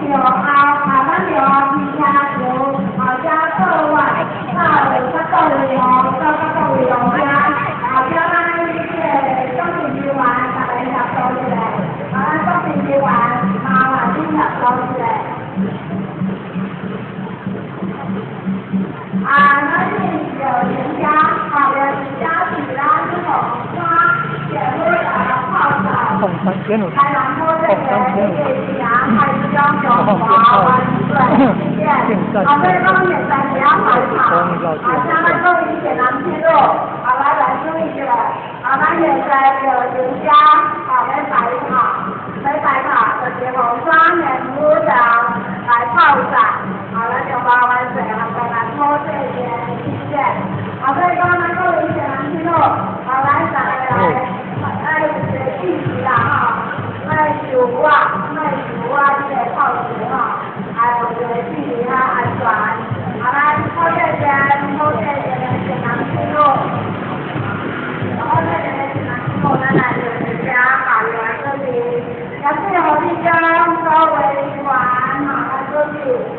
庙后，啊，咱庙后停车场，啊，遮各位到较各位哦，到较各位路遮，啊，遮咱这个总政人员逐个协助一下，啊，咱总政人员麻烦恁协助一下。啊，咱是廖成家，啊，廖成家是咱凤山协会啊炮手。凤山天台南好这个一个是啊，海中中华万岁，谢谢。啊，所以讲现在是要排炮，啊，请咱各位县南铁路，啊，来来注意一下，啊，咱现在廖成家啊，咧排炮，咧排炮，就是凤山县府长来炮炸，啊，咱中华万岁，啊，台南好这个，谢谢。啊，所以讲咱各位县南铁路，啊，来大家来，来一个支持啦吼，莫受我，莫受我这个炮击吼，还有一个距离较安全。啊，咱好这边，好这边的县南铁路，好这边的县南铁路，咱来就是遮法院这里，也最后你将所有人员嘛来准备。